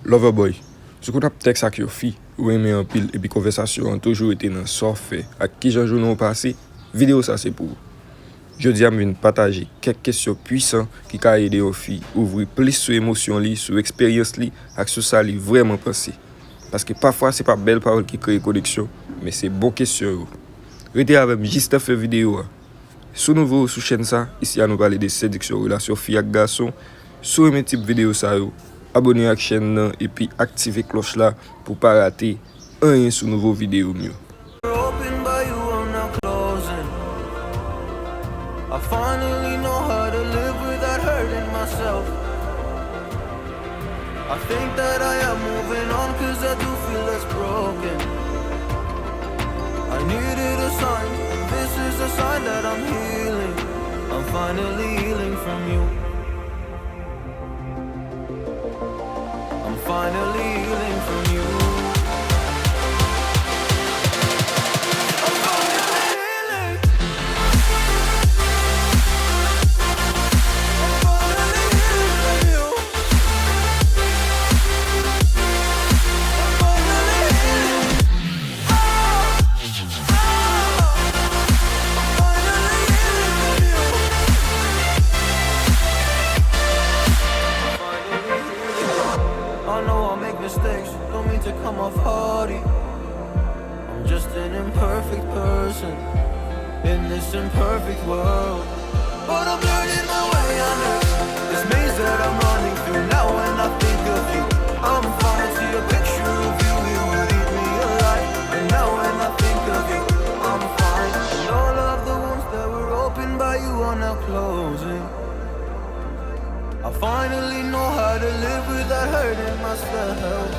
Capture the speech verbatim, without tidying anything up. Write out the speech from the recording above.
Loverboy, si w konn ap tèks ak yon fi ou renmen anpil epi konvèsasyon an toujou rete nan sa w fè ak kijan jounen w pase, videyo sa se pou ou. Jodi a m vin pataje kèk kesyon pwisan ki ka ede yon fi ouvri plis sou emosyon li, sou eksperyans li ak sou sa li vrèman panse. Paske pafwa se pa bèl pawòl ki kreye koneksyon, men se bon kesyon yo. Rete avè m jis nan fen videyo a. Si w nouvo sou chèn sa, isi a nou pale de sediksyon, relasyon fi ak gason. Si w renmen tip videyo sa yo, abòne ak chèn nan epi aktive klòch la pou w pa rate anyen sou nouvo videyo m yo. Open, but you are not closing. I finally know how to live without hurting myself. I think that I am moving on 'cause I do feel less broken. I needed a sign, this is a sign that I'm healing. I'm finally healing from you. I'm finally healing from you. I'm finally healing. I'm finally healing from you. I'm finally healing. Ah, ah, I'm finally healing from you. I know I make mistakes, don't mean to come off haughty. I'm just an imperfect person in this imperfect world. But I'm learning my way under this maze that I'm running through. Now when I think of you, I'm falling to your picture of you. It would eat me alive. And now when I think of you, I'm fine. And all of the wounds that were opened by you are now closing. I finally know how to live without hurting myself.